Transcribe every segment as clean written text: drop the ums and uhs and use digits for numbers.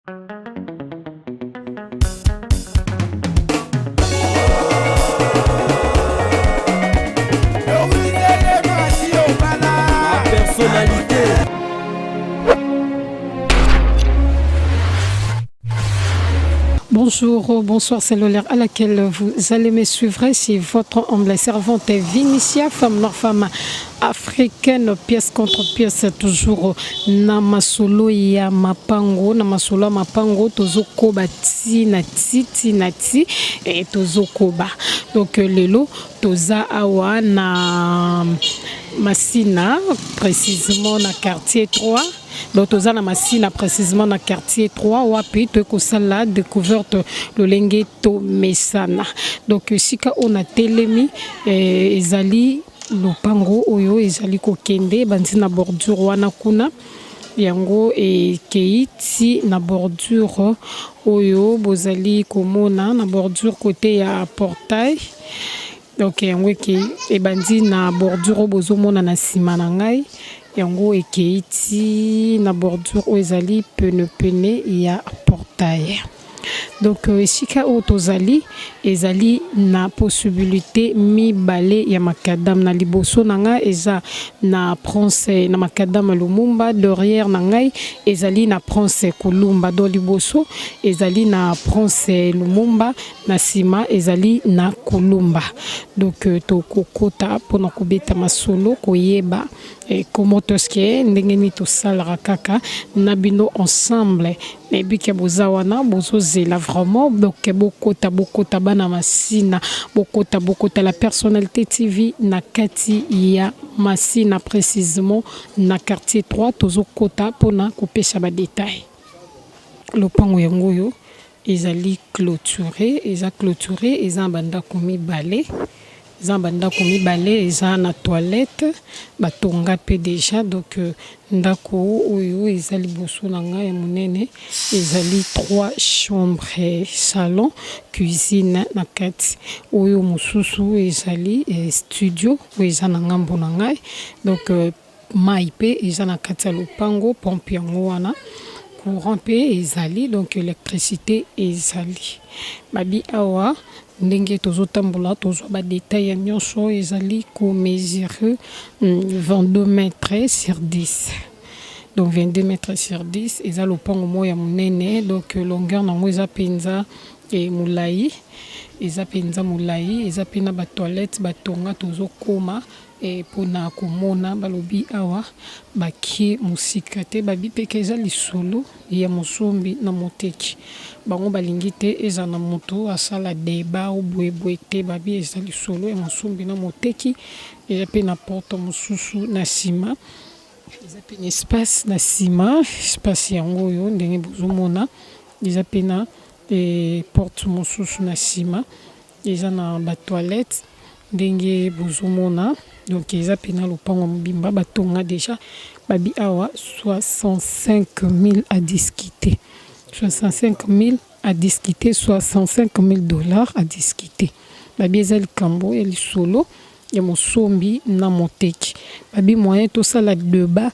Personnalité. Bonjour, bonsoir, c'est l'heure à laquelle vous allez me suivre. C'est votre humble servante Vinicia, femme noire, femme africaine, pièce contre pièce, toujours na masolo ya mapango, na masolo ya mapango, tozokoba ti na ti ti na ti, et tozokoba. Donc lelo, toza awa na Masina, précisément na quartier 3. Donc toza na Masina, précisément na quartier 3, wapi toye kosala découverte lolenge tomesana. Donc esika oyo natelemi ezali lopango oyo ezali kokende bandi na bordure wana kuna, yango ekei ti na bordure oyo bozali komona na bordure côté ya portail. Donc yango ekei, ebandi na bordure oyo bozomona na nsima na ngai, yango ekei ti na bordure oyo ezali penepene ya portail. Donc esika oyo tozali ezali na possibilité mibale ya macadam. Na liboso na ngai eza na Prince, na macadam Lumumba. Derrière na ngai ezali na Prince Kulumba. Donc liboso ezali na Prince Lumumba, na nsima ezali na Kulumba. Donc tokokota mpona kobeta masolo, koyeba comment est-ce que ndenge nini tosalaka kaka na bino ensemble. Nayebi ke boza wana, bozozela vraiment. Donc bokota, bokota bana Masina, bokota, bokota La Personnalité TV na kati ya Masina, précisément na quartier 3. Tozokota mpona kopesa badétail. Lopango yango oyo ezali clôturé, eza clôturé, eza na bandako mibale, eza na bandako mibale, eza na toilette batonga mpe déjà. Donc ndako oyo eza liboso na ngai ya monene ezali 3 chambre, salon, cuisine na kati. Oyo mosusu ezali studio oyo eza na ngambo na ngai. Donc mai mpe eza na kati ya lopango, pompe yango wana, courant mpe ezali, donc électricité ezali. Babi awa ndenge tozotambola, tozwa badétail ya nyonso. Ezali komesure 22 mètres sur 10. Donc 22 mètres sur 10, eza lopango moko ya monene. Donc longueur nango eza mpenza molai, eza mpenza molai, eza mpe na batoilette batonga. Tozokóma mpona komona. Balobi awa bakie mosika te, babi peke eza lisolo ya mosombi na moteki. Bango balingi te eza na moto asala débat boyeboye te. Babi eza lisolo ya mosombi na moteki. Eza mpe na porte mosusu na nsima, eza mpe na espace na nsima. Espace yango oyo ndenge bozomona, eza mpe na porte mosusu na nsima, eza na batoilette ndenge bozomona. Donc eza mpena lopango mobimba batonga déjà. Babi awa 65 000 à discuter, 65 000 à discuter, 65 000 $ à discuter. Babi eza likambo ya lisolo ya mosombi na moteki. Babi moyen tosala débat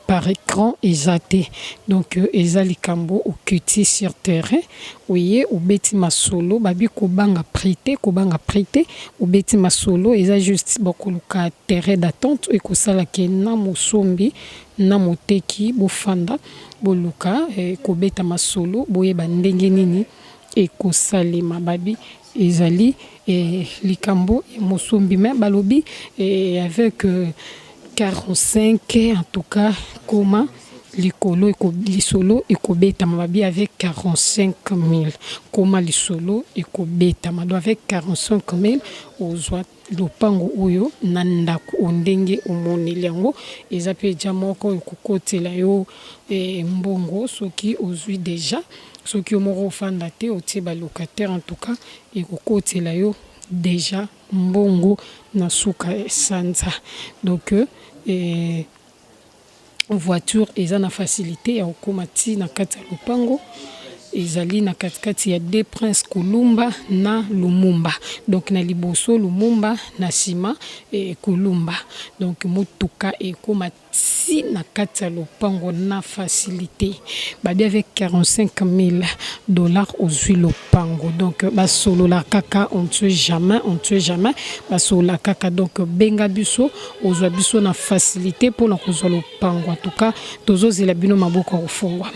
par écran eza te. Donc eza likambo oketi sur terrain, oye obeti masolo. Babi kobanga prix te, kobanga prix te. Obeti masolo, eza juste bakoluka terrain d'entente ekosalaka na mosombi na moteki. Bofanda, boluka kobeta masolo, boyeba ndenge nini ekosalema. Babi ezali likambo ya mosombi, me balobi avec 45 en tout cas koma likolo, lisolo ekobetama. Babi avec 45 000 koma lisolo ekobetama. Donc avec 45 000 ozwa lopango oyo na ndako oyo ndenge omoneli yango. Eza mpe ja moko ekokotela yo mbongo soki ozwi déjà. Soki yo moko ofanda te, otie balocataire, en tout cas ekokotela yo déjà mbongo na suka sanza. Donc voiture eza na facilité ya kokóma ti na kati ya lopango. Ezali na katikati ya deux princes Kulumba na Lumumba. Donc na liboso Lumumba na sima Kulumba. Donc motuka ekoma ti na kati ya lopango na facilite. Babi avec 45 000 dollars ozwi lopango. Donc basolola kaka, on ne sait jamais, on ne sait jamais. Basolola kaka. Donc benga biso, ozwa biso na facilité mpona kozwa lopango. En tout cas tozozela bino maboko ya kofungwama.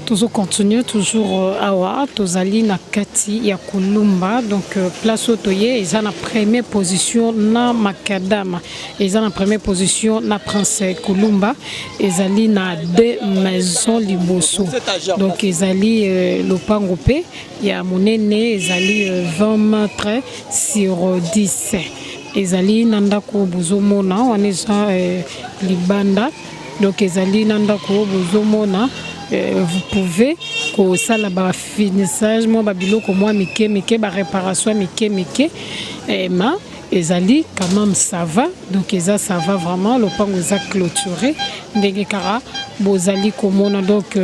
Tozocontinue toujours awa, tozali na kati ya Kulumba. Donc place oyo toye eza na première position na macadam, eza na première position na Prince Kulumba. Ezali na deux maisons liboso. Donc ezali lopango mpe ya monene, ezali 20 mètres sur 10. Ezali na ndako bozomona wana, eza libanda. Donc ezali na ndako bozomona. Vous pouvez kosala bafinissage, mwa babiloko mwa mike mike, baréparation mike mike, ma ezali quand même ça va. Donc eza ça va vraiment. Lopango eza clôturé ndenge kaka bozali komona. Donc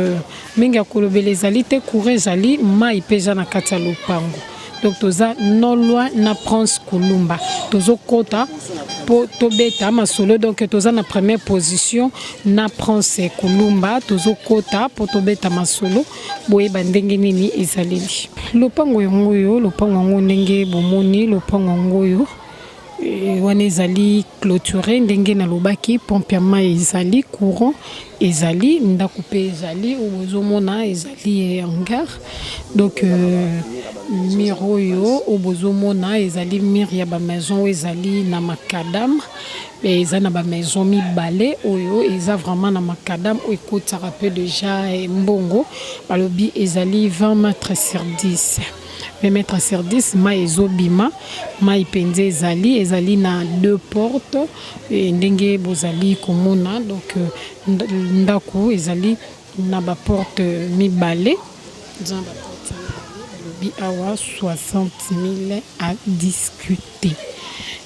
mingi ya kolobela ezali te. Courant ezali, mai mpe eza na kati ya lopango. Donc toza non loin na Prince Kulumba, tozokɔta mpo tobeta masolo. Donc toza na première position na Prince Kulumba, tozokɔta mpo tobeta masolo, boyeba ndenge nini ezaleli lopango yango oyo. Lopango yango ndenge bomoni, lopango yango oyo wana ezali clôturé ndenge nalobaki. Pompe ya mai ezali, courant ezali, ndako mpe ezali. Oyo bozomona ezali hangar. Donc mur oyo oyo bozomona ezali mur ya bamaison oyo ezali na macadam. Eza na bamaison mibale oyo eza vraiment na macadam, oyo ekotaka mpe déjà mbongo. Balobi ezali 20 mètres sur 10, 20 mètres sur 10. Mai ezobima, mai mpenza ezali. Ezali na deux portes ndenge bozali komona. Donc ndako ezali na baporte mibale, eza na baporte mibale. Balobi awa 60 000 à discuter.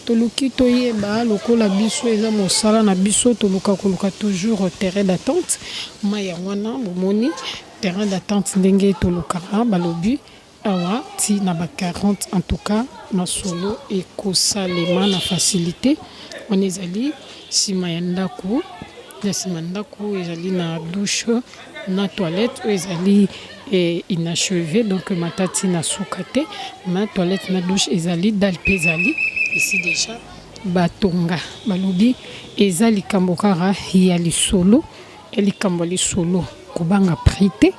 Toluki toyeba lokola biso eza mosala na biso, toluka koluka toujours terrain d'entente. Mai yango wana bomoni, terrain d'entente ndenge tolukaka. Balobi awa ti na ba 40. En tout cas masolo ekosalema na facilité. Wana ezali nsima ya ndako. Na nsima ya ndako ezali na douche na toilette oyo ezali inachevé. Donc matati na suka te, ma toilette na douche ezali, dalle mpe ezali esi déjà batonga. Balobi eza likambo kaka ya lisolo, ya likambo ya lisolo. Kobanga prix te,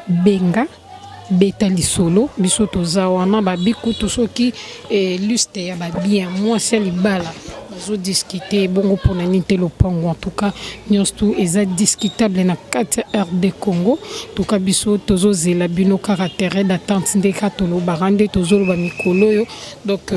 benga, beta lisolo, biso toza wana. Babi kutu soki liste ya babien, mwasi ya libala bazodiscute bongo, mpona nini te lopango? En tout cas nyonso tu eza discutable na kati ya RD Congo. Tuka biso tozozela bino kaka terrain d'entente nde kaka tolobaka, nde tozoloba mikolo oyo. Donc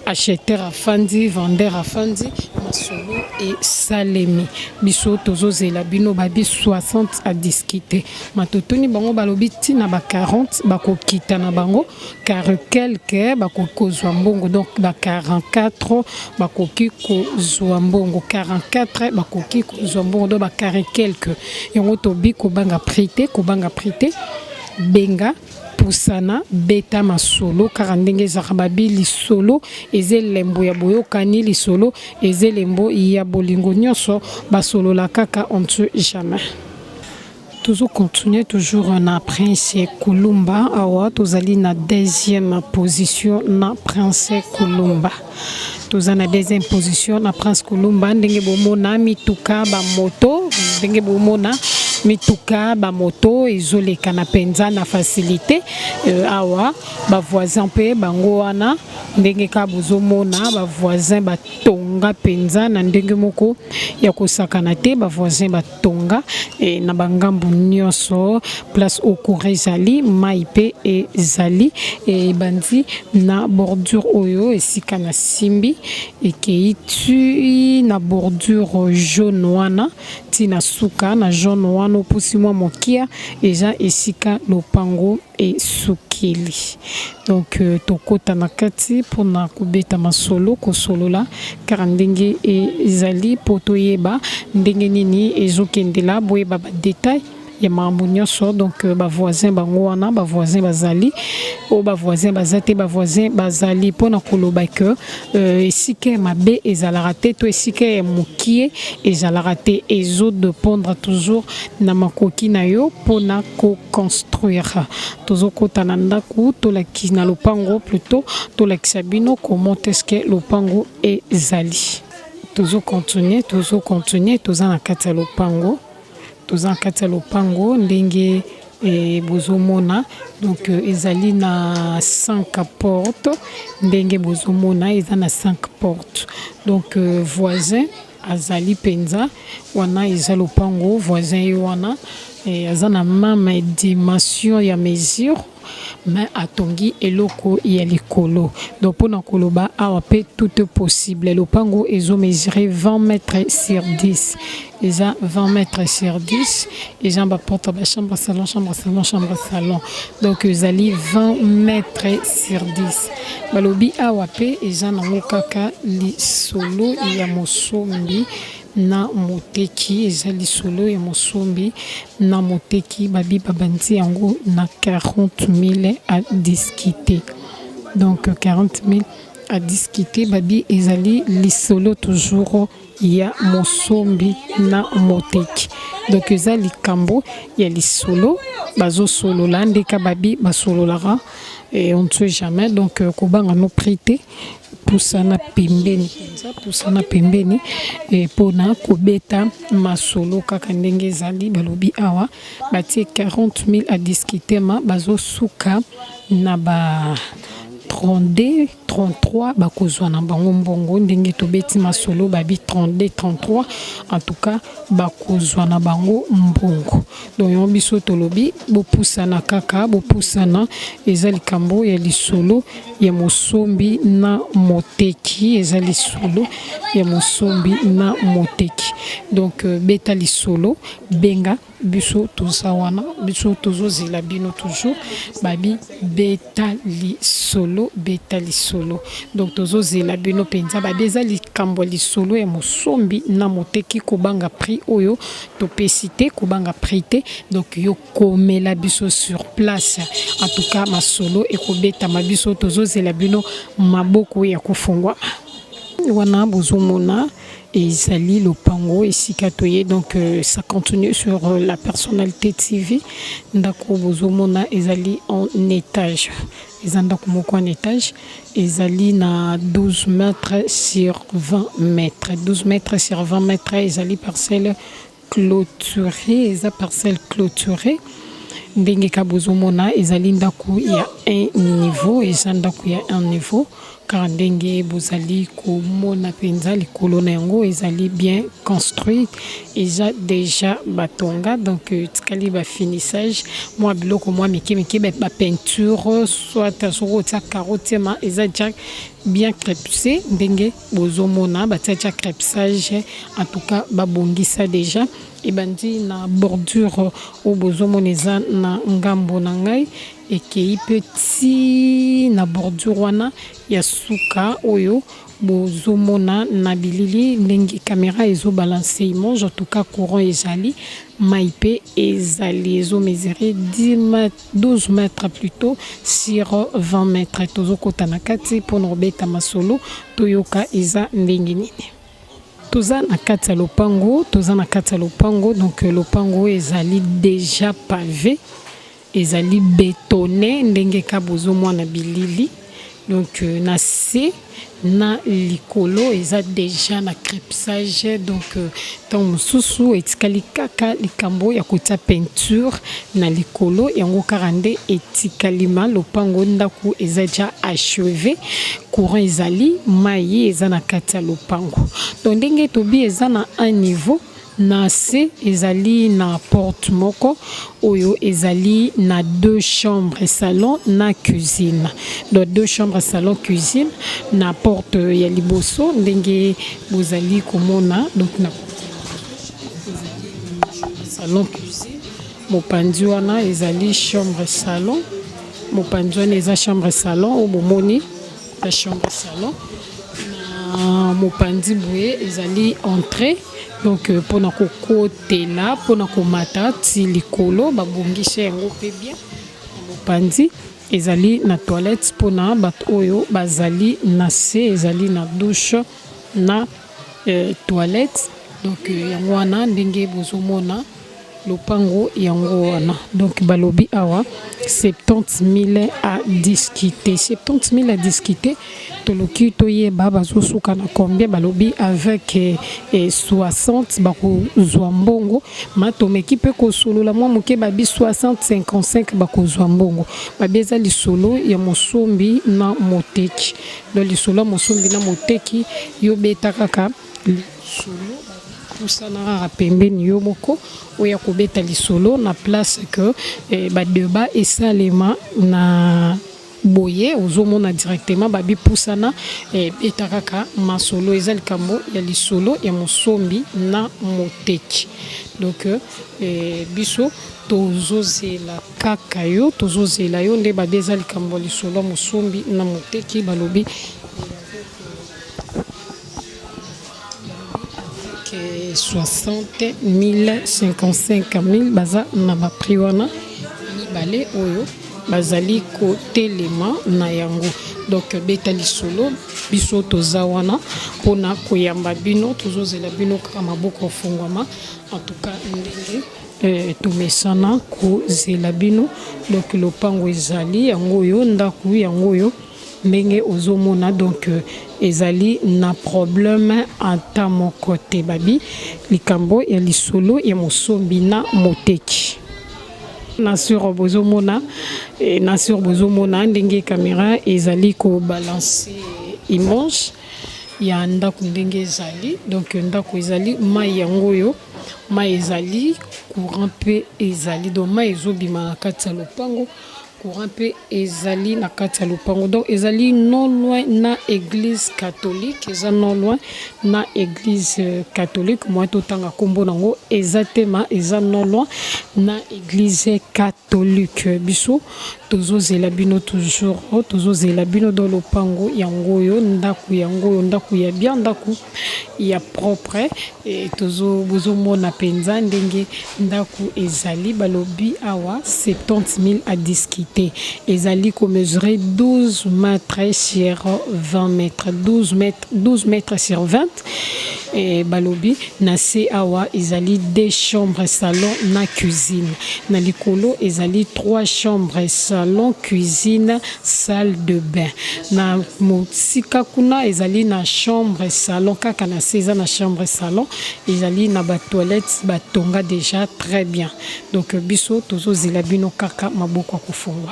acheteur afandi, vendeur afandi, masolo esalemi. Biso tozozela bino. Babi 60 à discuter. Matotoni bango, balobi ntina ba 40 bakokita na bango car quelque bakoki kozwa mbongo. Donc ba 44 bakoki kozwa mbongo, 44 bakoki kozwa mbongo. Donc ba carré quelque yango tobi. Kobanga prix te, kobanga prix te. Benga, pusana, beta masolo kaka ndenge ezalaka. Babi lisolo eza elembo ya boyokani, lisolo eza elembo ya bolingo. Nyonso basolola kaka, on ne sait jamais. Tozocontinue toujours na Prince Kulumba. Awa tozali na deuxième position na Prince Kulumba, toza na deuxième position na Prince Kulumba. Ndenge bomona mituka, bamoto, ndenge bomona mituka, bamoto ezoleka na mpenza na facilité. Awa bavoisin mpe bango wana, ndenge kaka bozomona bavoisin batonga mpenza na ndenge moko ya kosakana te. Bavoisin batonga na bangambu nyonso. Place okura ezali, mai mpe ezali. Ebandi na bordure oyo esika na simbi, ekei ti na bordure jaune wana, ti na suka na jaune wana. Opusi mwa mokia, eza esika lopango esukeli. Donc tokɔta na kati mpona kobeta masolo, kosolola kaka ndenge ezali mpo toyeba ndenge nini ezokendela, boyeba badetail. ya makambo nyonso. Donc ba voisin bango wana, ba voisin bazali oyo, ba voisin baza te, ba voisin bazali mpona koloba ke esika ya mabe ezalaka te to esika ya mokie ezalaka te. Ezodépendre toujours na makoki na yo mpona koconstruire. Tozokɔta na ndako, tolaki na lopango plutôt, tolakisa bino comment est-ce que lopango ezali. Tozocontinue, tozocontinue, toza na kati ya lopango, toza na kati ya lopango ndenge bozomona. Donc ezali na 5 porte, ndenge bozomona eza na 5 porte. Donc voisin azali mpenza wana, eza lopango. Voisin ye wana aza na même dimension ya mesure, mais atongi eloko ya likolo. Donc mpona koloba awa mpe tout est possible. Lopango ezomesure 20 mètres sur 10, eza 20 mètres sur 10. Eza baporte, bachambre, salon, chambre, salon, chambre, salon. Donc ezali 20 mètres sur 10. Balobi awa mpe eza nango kaka lisolo ya mosombi na moteki, eza lisolo ya mosombi na moteki. Babi babandi yango na 40 000 à discuter. Donc 40 000 à discuter. Babi ezali lisolo toujours ya mosombi na moteki. Donc eza likambo ya lisolo, bazosolola ndeka babi basololaka et on ne sait jamais. Donc kobanga no prix te, pusana pembeni mpenza, pusana pembeni mpona kobeta masolo kaka ndenge ezali. Balobi awa batie 40 000 à discuter, ma bazosuka na ba 32, 33, bakozwa na bango mbongo. Ndenge tobeti masolo, babi 32, 33, en tout cas bakozwa na bango mbongo. Donc yango biso tolobi bopusana kaka, bopusana. Eza likambo ya lisolo ya mosombi na moteki, eza lisolo ya mosombi na moteki. Donc beta lisolo, benga biso, toza wana, biso tozozela bino toujours. Babi beta lisolo, beta lisolo. Donc tozozela bino mpenza. Babi eza likambo ya lisolo ya mosombi na moteki. Kobanga prix oyo topesi te, kobanga prix te. Donc yo komela biso sur place. En tout cas masolo ekobetama, biso tozozela bino maboko ya kofungwa. Wana bozomona ezali lopango esika toye. Donc ça continue sur la Personnalité TV. Ndako bozomona ezali en étage, eza ndako moko en étage, ezali na 12 mètres sur 20 mètres, 12 mètres sur 20 mètres. Ezali parcelle clôturée, eza parcelle clôturée. Ndenge ka bozomona, ezali ndako ya un niveau, eza ndako ya un niveau kaka ndenge bozali komona mpenza. Likolo na yango ezali bien construit, eza déjà batonga. Donc etikali bafinissage, mwa biloko mwa mike mike, bapeinture, soit soki otia carreau tiema. Eza déjà bien crépusé, ndenge bozomona batia déjà crépissage. En tout cas babongisa déjà. Ebandi na bordure oyo bozomona eza na ngambo na ngai, ekei mpe ti na bordure wana ya suka oyo bozomona na bilili, ndenge caméra ezobalance image. En tout cas courant ezali, mai mpe ezali. Ezomesure 12 mètres plutôt sur 20 mètres. Tozokɔta na kati mpona kobeta masolo, toyoka eza ndenge nini. Toza na kati ya lopango, toza na kati ya lopango. Donc lopango ezali déjà pavé, ezali bétonné ndenge ka bozomona bilili. Donc na se na likolo eza déjà na crépissage. Donc ntango mosusu etikali kaka likambo ya kotia peinture na likolo, yango kaka nde etikali. Ma lopango, ndako eza déjà achevé, courant ezali, mai eza na kati ya lopango. Donc ndenge tobi, eza na un niveau. Na se ezali na porte moko oyo ezali na deux chambres, salon na cuisine. Donc deux chambres, salon, cuisine na porte ya liboso ndenge bozali komona. Donc na salon, cuisine, mopanzi wana ezali chambre, salon, mopanzi wana eza chambre, salon oyo bomoni, eza chambre, salon. Na Na mopanzi boye ezali entrée donc pona kokotela pona komata ti likolo babongisi yango pe bien na mopanzi ezali na toilette pona bato oyo bazali na se ezali na douche na toilette donc yango wana ndenge bozomona Lopango yango wana donc balobi awa 70 000 à discuter 70 000 à discuter toluki toyeba bazosuka na combien balobi avec 60 bakozwa mbongo ma tomeki mpe kosolola mwa moke babi 60 55 bakozwa mbongo babi eza lisolo ya mosombi na moteki donc lisolo ya mosombi na moteki yo beta kaka lisolo Pusana kaka pembeni yo moko oya kobeta lisolo na place que ba debat esalema na boye ozomona directement babi pusana beta kaka masolo eza likambo ya lisolo ya mosombi na moteki donc biso tozozela kaka yo tozozela yo nde babi eza likambo ya lisolo ya mosombi na moteki balobi Avec 60 000, 55 000 baza na ba prix wana mibale oyo bazali kotelema na yango donc beta lisolo biso toza wana mpona koyamba bino tozozela bino kaka maboko ofungwama en tout cas ndenge eh, tomesana kozela bino donc lopango ezali yango oyo ndako yango oyo Ndenge ozo mona donc ezali na problème ata moko te babi likambo ya lisolo ya mosombi na moteki. Na sur bozo mona na sur bozo mona ndenge camera ezali ko balancer image ya ndako ndenge ezali donc ndako ezali mayi yango oyo mayi ezali courant pe ezali donc mayi ezo bima na kati ya lopango. Courant pe ezali na kati ya lopango donc ezali non loin na eglise catholique eza non loin na eglise catholique moyen totanga kombo nango eza te ma eza non loin na eglise catholique biso tozozela bino toujours tozozela bino dans lopango yango oyo ndako yango oyo ndako ya bien ndako ya propre et tozo bozomona penza ndenge ndaku ezali balobi awa 70 000 à discuter ezali ko mesurer 12 mètres sur 20 mètres 12 mètres 12 mètres sur 20 et balobi na se awa ezali deux chambres salon na cuisine na likolo ezali trois chambres salon cuisine salle de bain na mosika kuna ezali na chambre salon kaka na se eza na chambre salon ezali na ba toilettes batonga déjà très bien donc biso tozozela bino kaka maboko ya kofungwama.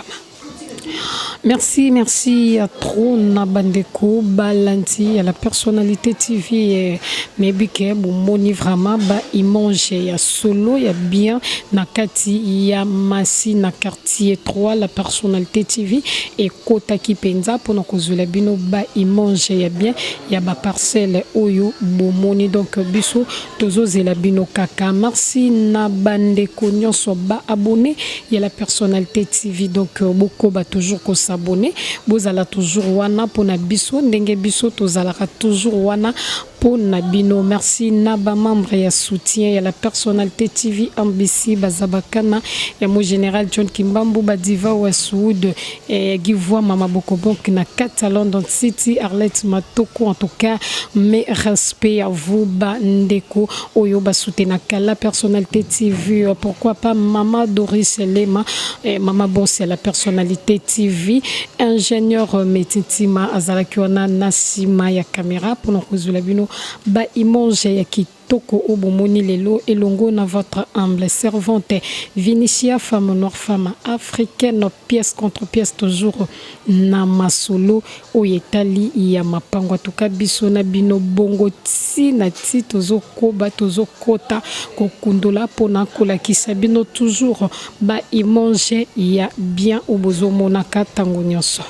Merci, merci à trop na bandeko balandi ya la personnalité TV nayebi ke bomoni vraiment ba image ya solo ya bien na kati ya masi na quartier 3 la personnalité TV ekotaki penza pona kozwela bino ba image ya bien ya ba parcelle oyo bomoni donc biso tozozela bino kaka merci na bandeko nyonso ba abonné ya la personnalité TV donc bokoba toujours ko s'abonner bozala toujours wana pona biso ndenge biso tozalaka toujours wana pona bino merci na ba membre ya soutien ya la personnalité TV MBC bazabakana ya mo général John Kimbambu badiva wa Soud eh, Givwa Mama Bokobonk na kati ya London City Arlette Matoko en tout cas mes respects à vous ba ndeko oyo ba soutenaka la personnalité TV pourquoi pas Mama Doris Lema eh, Mama Boss ya la personnalité TV ingénieur Metintima azalaki wana na sima ya caméra pona kozwela bino ba image ya kitoko oyo bomoni lelo elongo na votre humble servante Vinicia femme noire femme africaine pièce contre pièce toujours na masolo oyo etali ya mapango en tout cas biso na bino bongo ti na ti tozokoba tozokota kokundola pona kolakisa bino toujours ba image ya bien oyo bozomonaka tango nyonso.